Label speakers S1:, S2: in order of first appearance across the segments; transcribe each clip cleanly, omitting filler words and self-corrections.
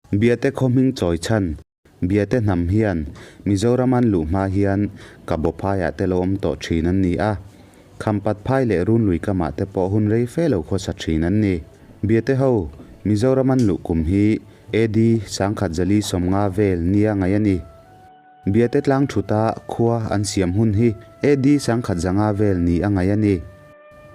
S1: Biate khaw hming chawi chhan, Biate hnam hian Mizoram an luh hma hian Kabaw phaiah te lo awm tawh thin an ni a. Khampat phai leh Runlui kamah te pawh hun rei fe lo khawsa thin an ni. Biate ho Mizoram an luh kum hi AD 1150 vel nia ngaih a ni. Biate tlang thuta khua an siam hun hi AD 1100 vel ni a ngaih a ni.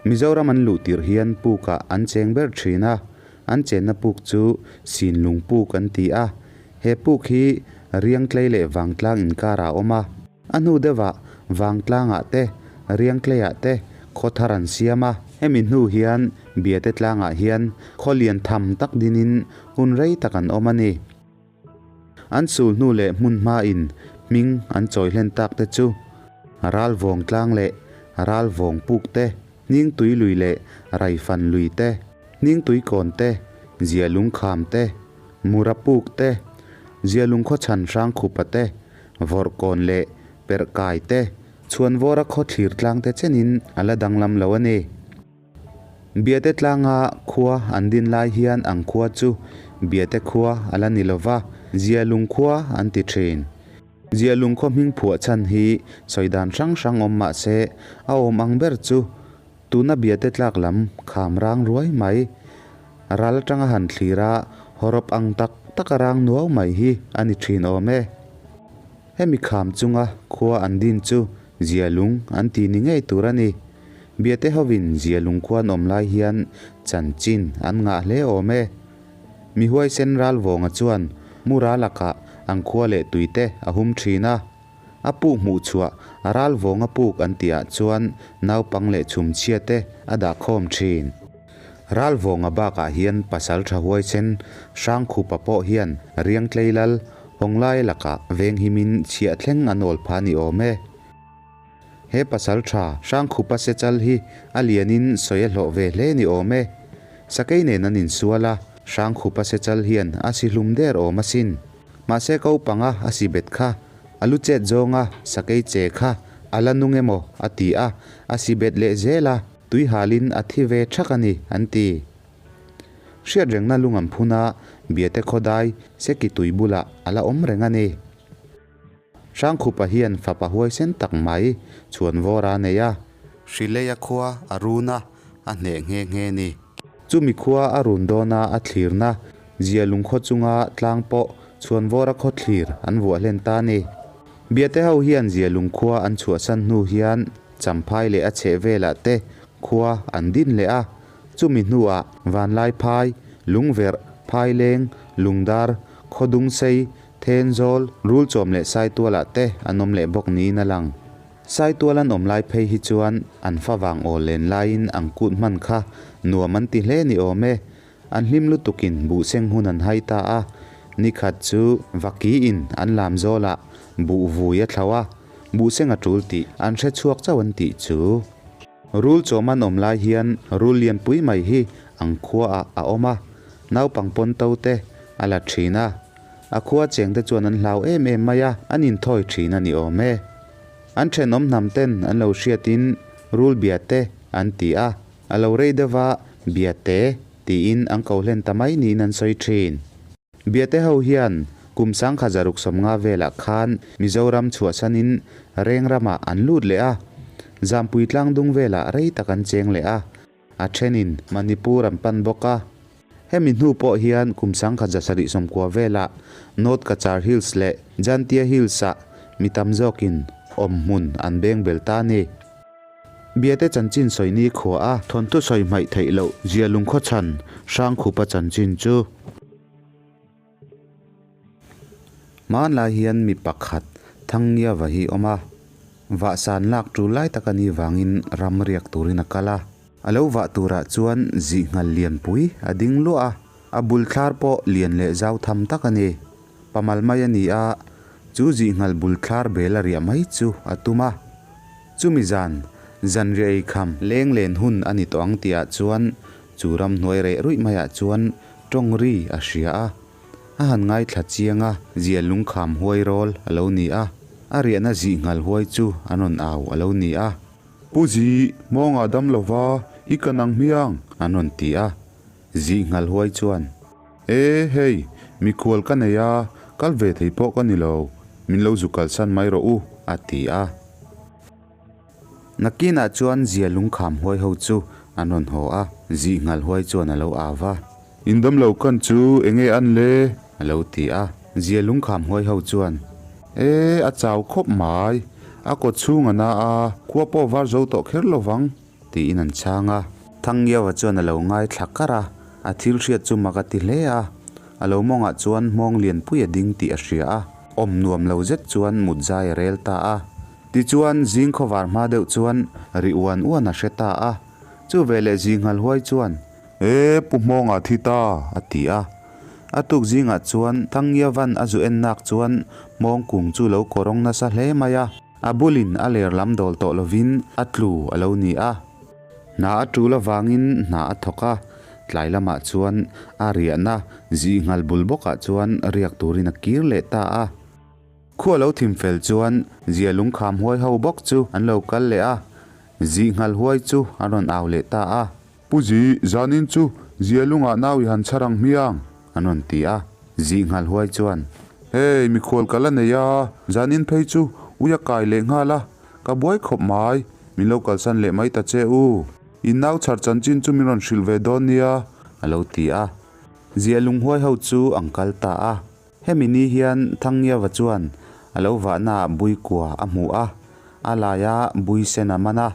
S1: Mizoram an luh tirh hian pukah an cheng ber thin a. An chenna puk chu Sinlung puk an ti a, he puk hi Riangtlei leh Vangtlang inkarah a awm a. A hnu deuhah Vangtlangah te, Riangtleiah te khaw thar an siam a. Hemi hnu hian Biate tlangah hian khaw lian tham tak dinin hun rei tak an awm a ni. An sul hnu leh hmun hmain hming an chawi hlen tak te chu Ralvawng tlang leh Ralvawng puk te, Hningtui lui leh Raifan lui te, Hningtui kawn te, Zialung kham te, Mura puk te, Zialung khaw chhan hrang khupa te, Vawrh kawn leh Perh kai te, Chhuanvawra khaw thlir tlang te chenin a la danglam lo a ni. Biate tlanga khua an din lai hian ang khua chu Biate khua a la ni lova, Zialung khua an ti thin. Zialung khaw hming phuah chhan hi sawi dan hrang hrang awm mah se a awm ang ber chu tuna Biate tlak lam kham rang ruai mai, ral atanga han thlir a hawrawp ang tak tak a rang nuau mai hi a ni thin awm e. Hemi kham chunga khua an din chu Zialung an ti ni ngei tur a ni. Biate hovin Zialung khua an awm lai hian chanchin an ngah hle awm e. Mi huaisen Ralvawnga chuan Mura lakah an khua leh tuite a hum thin a. A puk hmuh chhuah Ralvawnga puk an tihah chuan naupang leh chhumchhia te a dah khawm thin. Ralvawnga bakah hian pasal tha huaisen Hrangkhupa pawh hian Riangtlei lal Hawnglai lakah venghimin chhiah thleng an awl pha ni awm e. He pasal tha Hrangkhupa sechal hi a lianin sawi a hlawh ve hle ni awm e. Sakei nen an insual a, Hrangkhupa sechal hian a si hlum der awm asin. Mahse ko panga a si bet kha, a lu chet zawnga sakei che kha a la nung emaw a ti a, a si bet leh zel a, tui halin a thi ve thak a ni, an ti. Hriatrengna lungam phuna Biate khawdai Seki tui bulah a la awm reng a ni. Hrangkhupa hian fapa huaisen tak mai chhuanvawr a nei a. Hrileia khua a run a, a hneh nghe nghe ni. Chumi khua a run dawna a thlirna Zialung khaw chunga tlang pawh chhuanvawra khaw thlir an vuah hlen ta ni. Biate ho hian Zialung khua an chhuahsan hnu hian Champhai leh a chheh velah te khua an din leh a. Chumi hnuah Vanlaiphai, Lungverh, Phaileng, Lungdar, Khawdungsei, Thenzawl, Rulchawm leh Saitualah te an awm leh bawk niin a lang. Saitual an awm lai phei hi chuan an favang aw len laiin an kut hman kha nuam an ti hle ni awm e. An hlim lutukin buhseng hun an hai ta a, nikhat chu Vakiin an lam zawlah buh vui a thlo a, buhseng a tul tih an hre chhuak chauh an tih chu. Rulchawm an awm lai hian rul lianpui mai hi ang khuaah a awm a, naupang pawn to te a la thin a. A khua cheng te chuan an hlau em em mai a, an inthawi thin a ni awm e. An thenawm hnam ten an lo hriatin rul bia te an ti a, a lo rei deuh va bia te tiin an ko hlen ta mai niin an sawi thin. Biate ho hian kum 1650 velah khan Mizoram chhuahsanin Reng ramah an lut leh a, Zampui tlangdung velah rei tak an cheng leh a. A thenin Manipur an pan bawk a. Hemi hnu pawh hian kum 1790 velah North Cachar Hills leh Jaintia Hills-ah mi tam zawkin awm hmun an beng bel ta a ni. Biate chanchin sawi ni khua a thawnthu sawi hmaih theih loh zia lungkhaw chhan Hrangkhupa chanchin chu. Hmanlai hian mi pakhat Thangngiava hi awm a, vahsan lak tul lai tak a nih vangin ram riak turin a kal a. A lo vah turah chuan zihnghal lianpui a ding luah a, a bul thlar pawh lian leh zau tham tak a ni. Pamal mai a ni a, chu zihnghal bul thlar bel a riah mai chu a tum a. Chumi zan, zanriah ei kham leng len hun a ni tawh ang tihah chuan chu ramhnuai reh ruih maiah chuan Tawng ri a hria a, a han ngaithla chiang a, zia lungkham huai rawl a lo ni a, a riahna zih nghal huai chu an rawn au a lo ni a.
S2: Pu Zi, mawngah dam lova i kan ang hmiang?
S1: An rawn ti a, zih nghal huai chuan.
S2: E, hei, Mikhual ka nei a, kal ve thei pawh ka ni lo, min lo zu kalsan mai rawh u,
S1: a ti a. Nakinah chuan Zia lungkham huai ho chu an rawn haw a, Zih nghal huai chuan a lo au va.
S2: In dam lo khan chu eng nge an le?
S1: A lo ti a. Zia lungkham huai ho chuan.
S2: E, a chau khawp mai. A kaw chhung a na a, khua pawh var zo tawh kher lo vang.
S1: Tiin an chhang a. Thangngiaua chuan a lo ngaithla kar a, a thil hriat chu mak a ti hle a. A lo mawngah chuan hmawng lianpui a ding tih a hria a, awm nuam lo zet chuan mut zai a rel ta a. Tichuan, zing khawvar hma deuh chuan ri uan uan a hre ta a. Chu veleh zinghal huai chuan.
S2: E, Pu Hmawngah thi ta,
S1: a ti a. A tuk zingah chuan Thangngiavan a zu en nak chuan hmawng kung chu lo kawrawng nasa hle mai a. A bulin a ler lam dawl tawh lovin a tlu a lo ni a. Hna a tul avangin hna a thawk a, tlai lamah chuan a riahna zinghal bul bawkah chuan riak turin a kir leh ta a. Khua lo thim fel chuan Zia lungkham huai ho bawk chu an lo kal leh a, Zinghal huai chu an rawn au leh ta a.
S2: Pu Zi, zanin chu Zia lungah nau i han chhar ang hmiang,
S1: an rawn ti a. Zinghal huai chuan.
S2: Hei, mikhual ka la nei a, zanin phei chu ui a kai leh nghal a, ka buai khawp mai, min lo kalsan leh mai ta che u. In nau chhar chanchin chu min rawn hrilh ve dawn nia,
S1: a lo ti a. Zia lunghuai ho chu an kal ta a. Hemi ni hian Thangngiava chuan a lo vahnaah bui kua a hmu a, a laia bui sen a man a.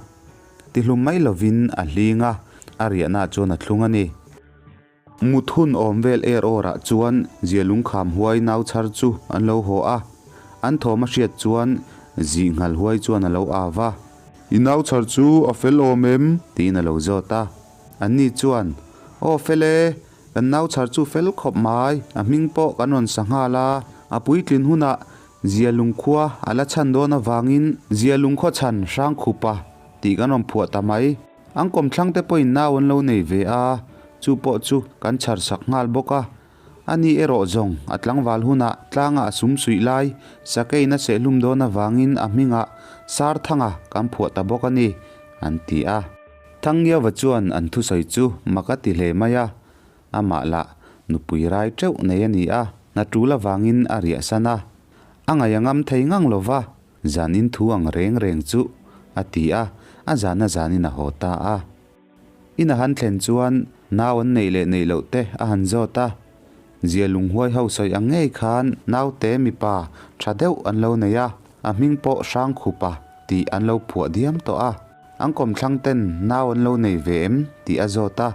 S1: Tihlum mai lovin a hling a, a riahnaah chuan a thlung a ni. Mut hun awm vel er awrah chuan Zia lungkham huai nau chhar chu an lo haw a, an thawm a hriat chuan Zinghal huai chuan a lo au va.
S2: I nau chhar chu a fel awm em?
S1: Tiin a lo zawt a. Anni chuan, Aw fel e, Kan nau chhar chu fel khawp mai, a hming pawh kan rawn sa nghal a, a puitlin hunah Zia lungkhua a la chhan dawn avangin Zia lungkhaw chhan Hrangkhupa tih kan rawn phuah ta mai. An kawmthlang te pawhin nau an lo nei ve a, chu pawh chu kan chhar sak nghal bawk a. Ani erawh zawng a tlangval hunah tlangah a sum suih lai Sakeiin a sehhlum dawn avangin a hmingah Sarthanga kan phuah ta bawk a ni, an ti a. Thangngiava chuan an thusawi chu mak a ti hle mai a, amah lah nupui rai teuh nei a ni a, hna tul avangin a riahsan a, a ngaih a ngam thei ngang lo va, zanin thu ang reng reng chu a ti a, a zana zanin a haw ta a. In a han thlen chuan nau an neih leh neih loh te a han zawt a, Zia lunghuai ho sawi ang ngei khan naute mipa tha deuh an lo nei a, a hming pawh Hrangkhupa tih an lo phuah diam tawh a. An kawmthlang ten nau an lo nei ve em tih a zawt a,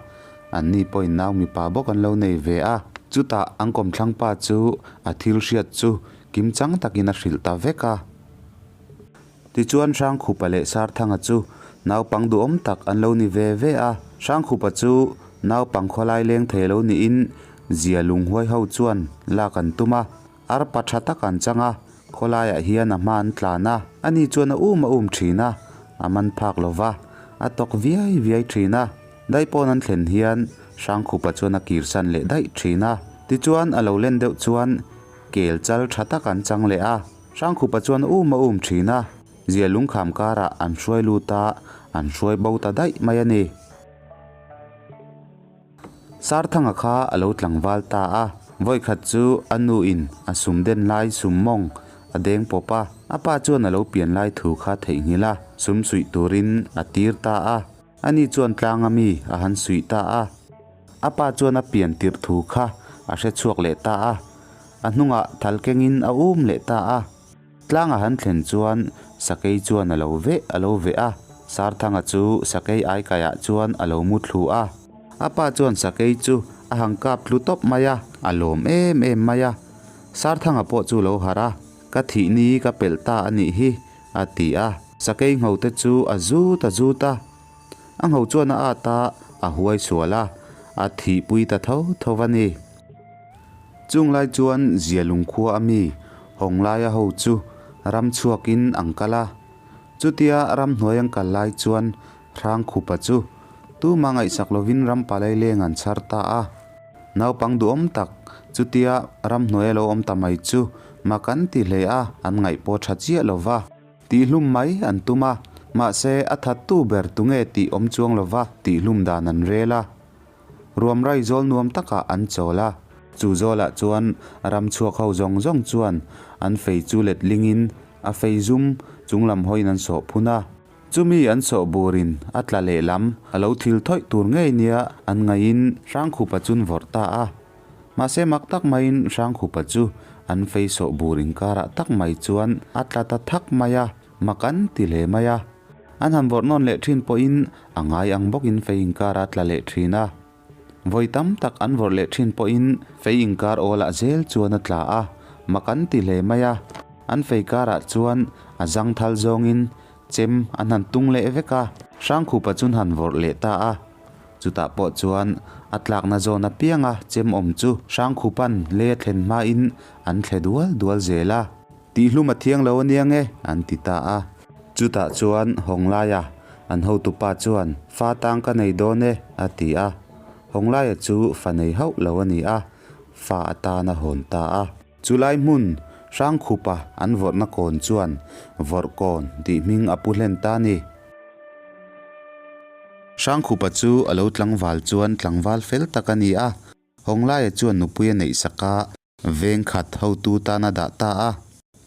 S1: anni pawhin nau mipa bawk an lo nei ve a. Chutah an kawmthlang pa chu a thil hriat chu kimchang takin a hrilh ta vek a. Tichuan Hrangkhupa leh Sarthanga chu naupang duhawm tak an lo ni ve ve a. Hrangkhupa chu naupang khawlai leng thei lo niin Zia lunghuai ho chuan lak an tum a. Arpa tha tak an chang a, khawlaiah hian a hma an tlan a, ani chuan a um a um thin a, a man phak lo va, a tawk viai viai thin a. Daipawn an thlen hian Hrangkhupa chuan a kirsan leh daih thin a. Tichuan a lo len deuh chuan kel chal tha tak an chang leh a, Hrangkhupa chuan a um a um thin a, zia lungkham karah an hruai lut a, an hruai bo ta daih mai a ni. Sarthanga kha a lo tlangval ta a, vawikhat chu a nu in a sum den lai sum mawng a deng pawp a, a pa chuan a lo pian lai thu kha theihnghilh a, sum suih turin a tir ta a, ani chuan tlanga mi a han suih ta a, a pa chuan a pian tirh thu kha a hre chhuak leh ta a, a hnungah thal kengin a um leh ta a. Tlang a han thlen chuan Sakei chuan a lo veh a lo veh a, Sarthanga chu Sakei aikaiah chuan a lo mu thlu a. A pa chuan Sakei chu a han kap tlu tawp mai a, a lawm em em mai a. Sarthanga pawh chu lo harh a, Ka thih ni ka pelh ta a nih hi, a ti a. Sakei ngho te chu a zut a zut a, a ngho chuan a at a, a huai sual a, a thihpui ta tho tho a ni. Chung lai chuan Zia lungkhua a mi Hawnglaia ho chu ram chhuakin an kal a. Chutia ramhnuai an kal lai chuan Hrangkhupa chu tuma ngaihsak lovin ram palai leng an chhar ta a. Naupang duhawm tak chutia ramhnuai a lo awm ta mai chu mak an ti hle a, an ngaih pawh tha chiah lo va. Tihhlum mai an tum a, mahse a thattu ber tunge tih awm chuang lova tihhlum dan an rel a. Ruamrai zawl nuam takah an chawl a. Chu zawlah chuan ram chhuak ho zawng zawng chuan an fei chu letlingin a fei zum chung lam hawiin an sawh phun a. Chumi an sawh burin a tla lehlam a lo thil thawih tur ngei nia an ngaihin Hrangkhupa chun vawrh ta a. Mahse mak tak maiin Hrangkhupa chu an fei sawh bur inkarah tak mai chuan a tla ta thak mai a, mak an ti hle mai a. An han vawrh nawn leh thin pawhin a ngai ang bawkin fei inkarah a tla leh thin a. Vawi tam tak an vawrh leh thin pawhin fei inkar awlah zel chuan a tla a, mak an ti hle mai a. An fei karah chuan a zangthal zawngin chem an han tung leh vek a, Hrangkhupa chun han vawrh leh ta a. Chutah pawh chuan a tlakna zawn apianga chem awm chu Hrangkhupa'n lei a thlen hmain an thle dual dual zel a. Tihhlum a thiang lo ania nge? an ti ta a. Chutah chuan Hawnglaia, an hotupa chuan, Fa tang ka nei dawn e, a ti a. Hawnglaia chu fa nei hauh lo a ni a, fa atan a hawn ta a. Chulai hmun, Hrangkhupa an vawrhna kawn chuan Vawrh kawn tih hming a pu hlen ta a ni. Hrangkhupa chu a lo tlangval chuan tlangval fel tak a ni a, Hawnglaia chuan nupui a neih sak a, Veng khat hotu tan a dah ta a.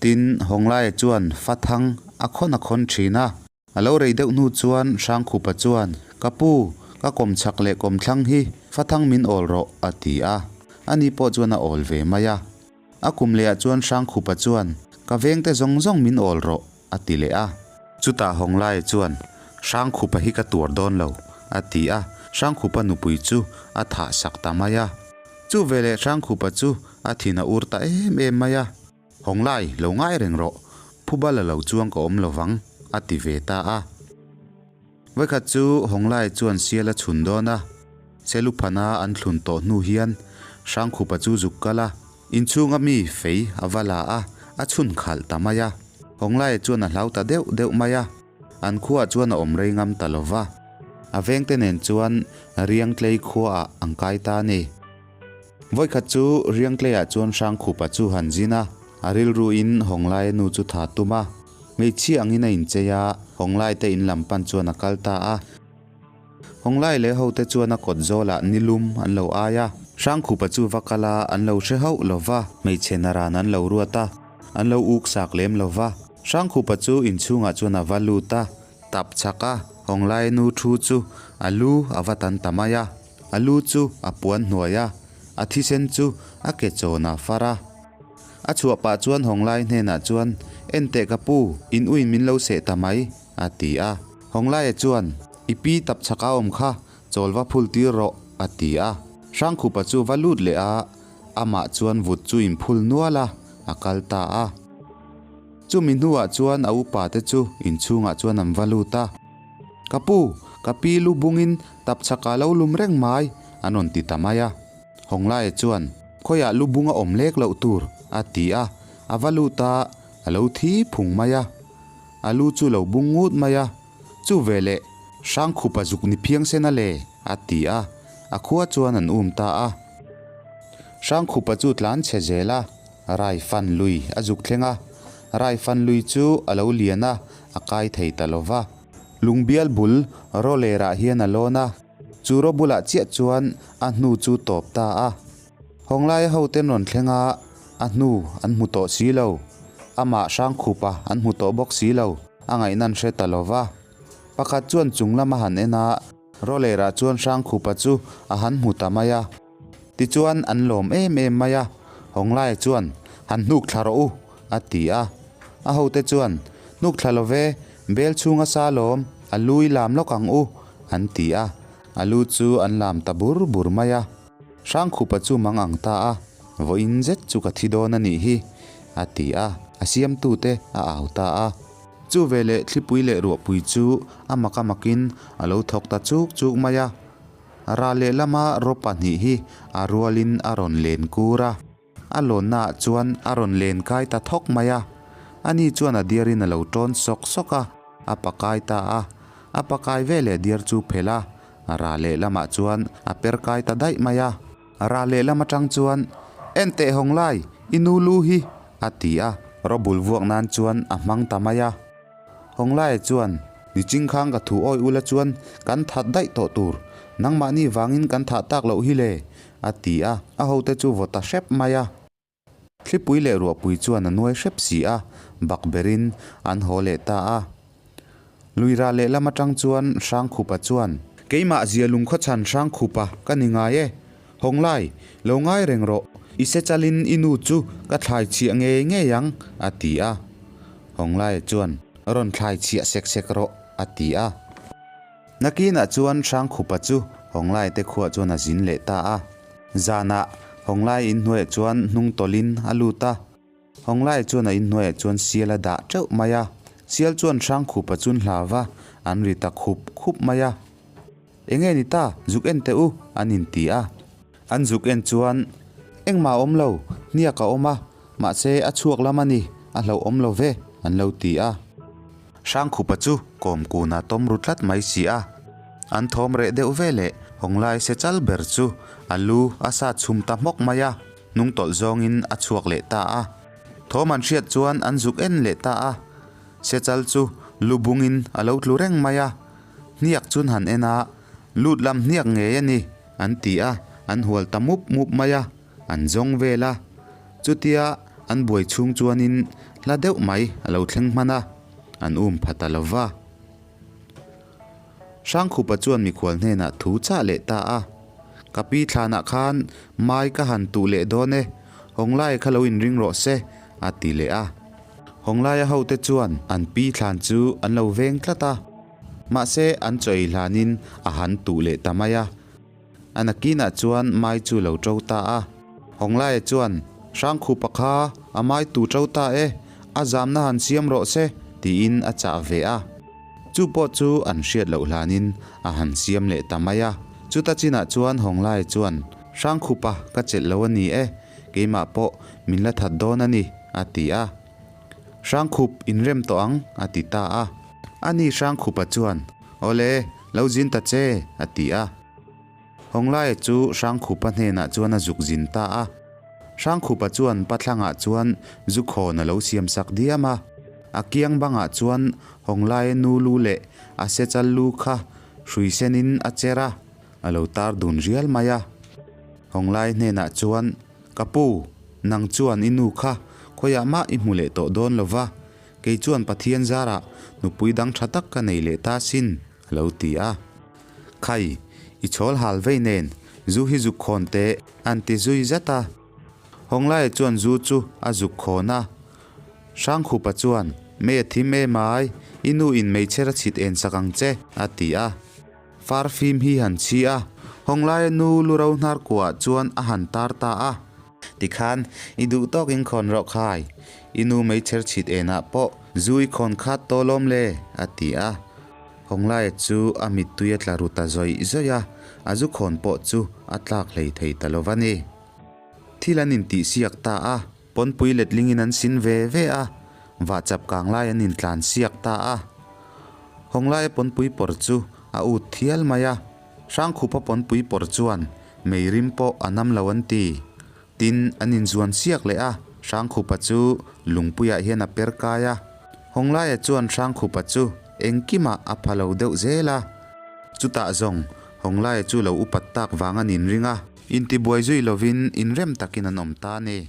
S1: Tin, Hawnglaia chuan fa thang a khawn a khawn thin a. A lo rei deuh hnu chuan Hrangkhupa chuan, Ka pu, ka kawm chhak leh kawm thlang hi fa thang min awl rawh, a ti a. Ani pawh chuan a awl ve mai a. A kum lehah chuan Hrangkhupa chuan, Ka vengte zawng zawng min awl rawh, a ti leh a. Chutah Hawnglaia chuan, Hrangkhupa hi ka tuar dawn lo, a ti a. Hrangkhupa nupui chu a thah sak ta mai a. Chu veleh Hrangkhupa chu a thin a ur ta em em mai a. Hawnglai, lo ngai reng rawh, phuba la lo chuang ka awm lo vang, a ti ve ta a. Vawikhat chu Hawnglai chuan sial a chhun dawn a, Seluphana an thlun tawh hnu hian Hrangkhupa chu zuk kal a, inchhunga mi fei a va la a, a chhun khalh ta mai a. Hawnglai chuan a hlau ta deuh deuh mai a, an khuaah chuan a awm rei ngam ta lo va. A vengte nen chuan Riangtlei khuaah an kai ta a ni. Vawikhat chu Riangtleiah chuan Hrangkhupa chu han zin a, a rilruin Hawnglaia nu chu tha tum a. Hmeichhia angin a inchei a, Hawnglaite in lam pan chuan a kal ta a. Hawnglai leh hote chuan a kawt zawlah nilum an lo ai a. Hrangkhupa chu va kal a, an lo hre hauh lo va, hmeichhe naran an lo ruat a, an lo uk sak lem lo va. Hrangkhupa chu inchhungah chuan a va lut a, tap chak a, Hawnglai nu thu chu a lu a va tan ta mai a, a lu chu a puan hnuai a, a thisen chu a ke chawn a far a. A chhuah pah chuan Hawnglai hnenah chuan, Enteh ka pu, in uin min lo seh ta mai, a ti a. Hawnglaia chuan, I pi tap chhak a awm kha, chawl va phul tir rawh, a ti a. Hrangkhupa chu va lut leh a, amah chuan vut chu in phul nual a, a kal ta a. Chumi hnuah chuan a upa te chu inchhungah chuan an va lut a. Ka pu, ka pi lu bungin tap chhakah lo lum reng mai, an rawn ti ta mai a. Hawnglaia chuan, Khawiah lu bung a awm lek loh tur, a ti a. A va lut a, a lo thi phung mai a. A lu chu lo bung ngut mai a, Chu veleh, Hrangkhupa zuk ni phiang sen a le, a ti a, a khua chuan an um ta a. Hrangkhupa chu tlan chhe zel a, Rai fan lui a zuk thleng a. Rai fan lui chu a lo lian a, a kai thei ta lo va. Lungbial bul rawlerah hian a lawn a, chu raw bulah chiah chuan a hnu chu tawp ta a. Hawnglaia hoten rawn thleng a, a hnu an hmu tawh si lo. Amah Hrangkhupa an hmu tawh bawk si lo, a ngaihna an hre ta lo va. Pakhat chuan chung lam a han en a, Rawlerah chuan Hrangkhupa chu a han hmu ta mai a. Tichuan an lawm em em mai a, Hawnglaia chuan, Han hnuk thla rawh u, a ti a. A hote chuan, Hnuk thla lo ve, bel chhunga sa lawm, a lui lam lawk ang u, an ti a. A lu chu an lam ta bur bur mai a. Hrangkhupa chu mang ang ta a, vawiin zet chu ka thi dawn a nih hi, a ti a, a siamtute a au ta a. Chu veleh thlipui leh ruahpui chu a mak a makin a lo thawk ta chuk chuk mai a. Ral lehlama raw pahnih hi a rualin a rawn len kur a. A lawnnaah chuan a rawn len kai ta thawk mai a. Ani chuan a diarin a lo tawn sawk sawk a, a pakai ta a. A pakai veleh diar chu phelh a, ra lehlamah chuan a per kai ta daih mai a. Ra lehlam atang chuan, En teh hawng lai, i nu lu hi, a ti a. Rawbul vuak nan chuan a hmang ta mai a. Hawnglaia chuan, Ni chingkhang ka thu awi ula chuan kan that daih tawh tur, nangmahni vangin kan thah tak loh hi le, a ti a, a hote chu vaw ta hrep mai a. Thlipui leh ruahpui chuan a nuai hrep si a, bak berin an haw leh ta a. Luira lehlam atang chuan Hrangkhupa chuan. Keimah zia lungkhawchhan Hrangkhupa ka ni ngai e. Hawnglai, lo ngai reng rawh, i se chalin i nu chu ka thlai chhiah ngei ngei ang, a ti a. Hawnglaia chuan, Rawn thlai chhiah sek sek rawh, a ti a. Nakinah chuan Hrangkhupa chu Hawnglai te khuah chuan a zin leh ta a. Zanah Hawnglai inhnuaiah chuan hnung tawlhin a lut a. Hawnglai chuan a inhnuaiah chuan sial a dah teuh mai a. Sial chuan Hrangkhupa chu an hlau va, an ri ta khup khup mai a. Enge ni ta, zuk en teh u, an inti a. An zuk en chuan, Engmah a awm lo, hniak a awm a, mahse a chhuak lam a ni, a hlauhawm lo ve, an lo ti a. Hrangkhupa chu kawmkuna tawm ru tlat mai si a, an thawm reh deuh ve leh Hawnglai se chal ber chu a lu a sa chhum ta hmawk mai a, hnung tawlh zawngin a chhuak leh ta a. Thawm an hriat chuan an zuk en leh ta a, se chal chu lu bungin a lo tlu reng mai a, hniak chun han en a, lut lam hniak ngei a ni, an ti a, an hual ta mup mup mai a. An zawng vel a, chutia an buai chhung chuanin hla deuh mai a lo thleng hman a, an um pha ta lo va. Hrangkhupa chuan mikhual hnenah thu chah leh ta a, Ka pi thlanah khan mai ka han tuh leh dawn e, Hawnglai kha lo inring rawh se, a ti leh a. Hawnglaia hote chuan an pi thlan chu an lo veng tlat a, mahse an chaw ei hlanin a han tuh leh ta mai a. A nakinah chuan mai chu lo ṭo ta a. Hawnglaia chuan, Hrangkhupa kha a mai tu ṭo ta e, a zamna han siam rawh se, tiin a chah ve a. Chu pawh chu an hriat loh hlanin a han siam leh ta mai a. Chuta chinah chuan Hawnglaia chuan, Hrangkhupa ka chelh lo a ni e, keimah pawh min la that dawn a ni, a ti a. Hrangkhup inrem tawh ang, a ti ta a. Ani Hrangkhupa chuan, Awle, lo zin ta che, a ti a. Hawnglaia chu Hrangkhupa hnenah chuan a zuk zin ta a. Hrangkhupa chuan pathlangah chuan zu khawn a lo siam sak diam a. A kiang bangah chuan Hawnglaia nu lu leh a sechal lu kha hrui senin a cher a, a lo tar dun rial mai a. Hawnglaia hnenah chuan, Ka pu, nang chuan i nu kha khawiah mah i hmu leh tawh dawn lo va, Kei chuan Pathian zarah nupui dang tha tak ka nei leh ta sin, a lo ti a. Khai, i chhawl hal vei nen, zu hi zuk khawn teh, an ti zui zat a. Hawnglaia chuan zu chu a zuk khawn a. Hrangkhupa chuan, Mei a thim em ai, i nu in meichher a chhit en sak ang che, a ti a. Far fim hi han chhi a, Hawnglaia nu lu ro hnar kuah chuan a han tar ta a. Tikhan, i duh tawkin khawn rawh khai, i nu meichher chhit enah pawh zu i khawn khat tawh lawm le, a ti a. Hawnglaia chu a mittui a tla ru ta zawih zawih a, a zu khawn pawh chu a tlak hlei thei ta lo va ni. Thil an intihsiak ta a, pawnpui letlingin an sin ve ve a, vahchap kang lai an intlan siak ta a. Hawnglaia pawnpui pawr chu a ut thial mai a, Hrangkhupa pawnpui pawr chuan mei rim pawh a nam lo an ti. Tin, an inzuan siak leh a, Hrangkhupa chu lungpuiah hian a per kai a. Hawnglaia chuan Hrangkhupa chu engkimah a pha lo deuh zel a. Chutah zawng Hawnglaia chu lo upat tak vang an inring a. Intibuai zui lovin inrem takin an awm ta a ni.